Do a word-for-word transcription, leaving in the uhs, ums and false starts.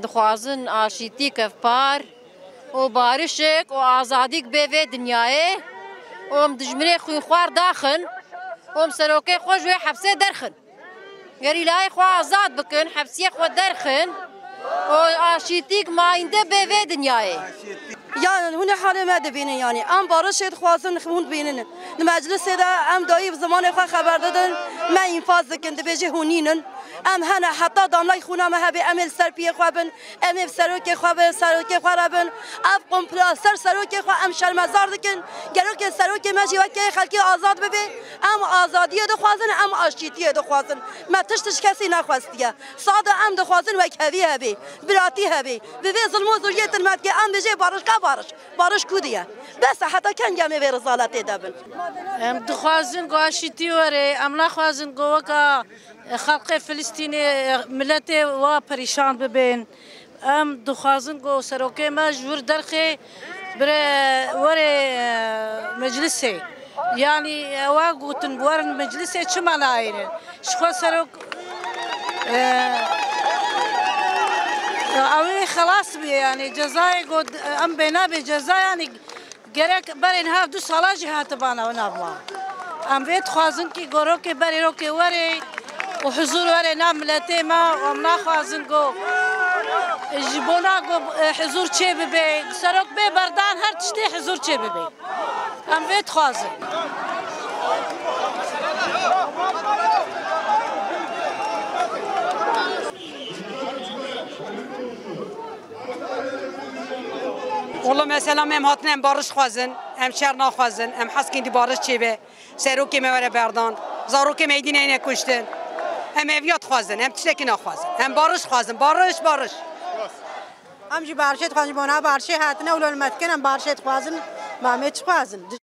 Dixwazin aşîtî, kevpar û barişik û azadîk bê vê dinyayê. Û em dijminê xwînxwar daxin û em serokê xwe ji wê hepsê derxin. Gerîlayê xwe azad bikin, hepsiyê xwe derxin û aşîtîk mayînde bê vê dinyayê. Yan hûn ê halê me dibînin, yanî em barişê dixwazin, hûn dibînin. Di meclisê de em dayî bi zimanê xwe xeber didin, me înfaz dikin, dibêjê hûn nînin. Em hene heta damlay xûna me hebe, em ê li ser piyê xwe bin, em ê bi serokê xwe bin, serokê xwe re bin. Ev komplo ser serokê xwe em şermezar dikin. Gerokê serokê me jî weke xelkê azad bibe. Em azadiyê dixwazin, em aşîtiyê dixwazin. Me tişt ji kesî nexwestiye. Sade em dixwazin wekhevî hebe, biratî hebe. Bi vê zilm û zûriyê til me dike, em bêjê barişka bariş. Bariş ku diye? Bes e, heta kengî em ê vê rizaletê de bin? Em dixwazin ku aşîtî were, em naxwazin ku weka xelkê Filistînê, miletê wa perîşan bibin. Em dixwazin ku serokê me ji wir derxê bire were meclisê. Yanî ewa gotin werin meclisê çima nayêne? Ji xwe serok, e, ew ê xelas bê, yanî cezayê got em bê nabe ceza, yanî gerek berê niha du sala jî hatibana nav ma. Em vê dixwazin kî gorokê berê rokê were û huzur were nav miletê me û em naxwazin ku ji bona ku, e, huzur çê bibe, serok bê berdan her tiştê huzur çê bibe. Em vê dixwazin. Wala mesela me em hatine em bariş xwazin, em şer naxwazin, em hez kin dî bariş çêbe. Serokê me were berdan, zarokê me êdî neyne kuştin. Em eviya dixwazin, em tiştekî naxwazin. Em bariş xwazin, bariş, bariş. Em jî barişê dixwazin, ji bona barişê hatine û li me dikin, em barişê dixwazin, ma em ê çi xwazin?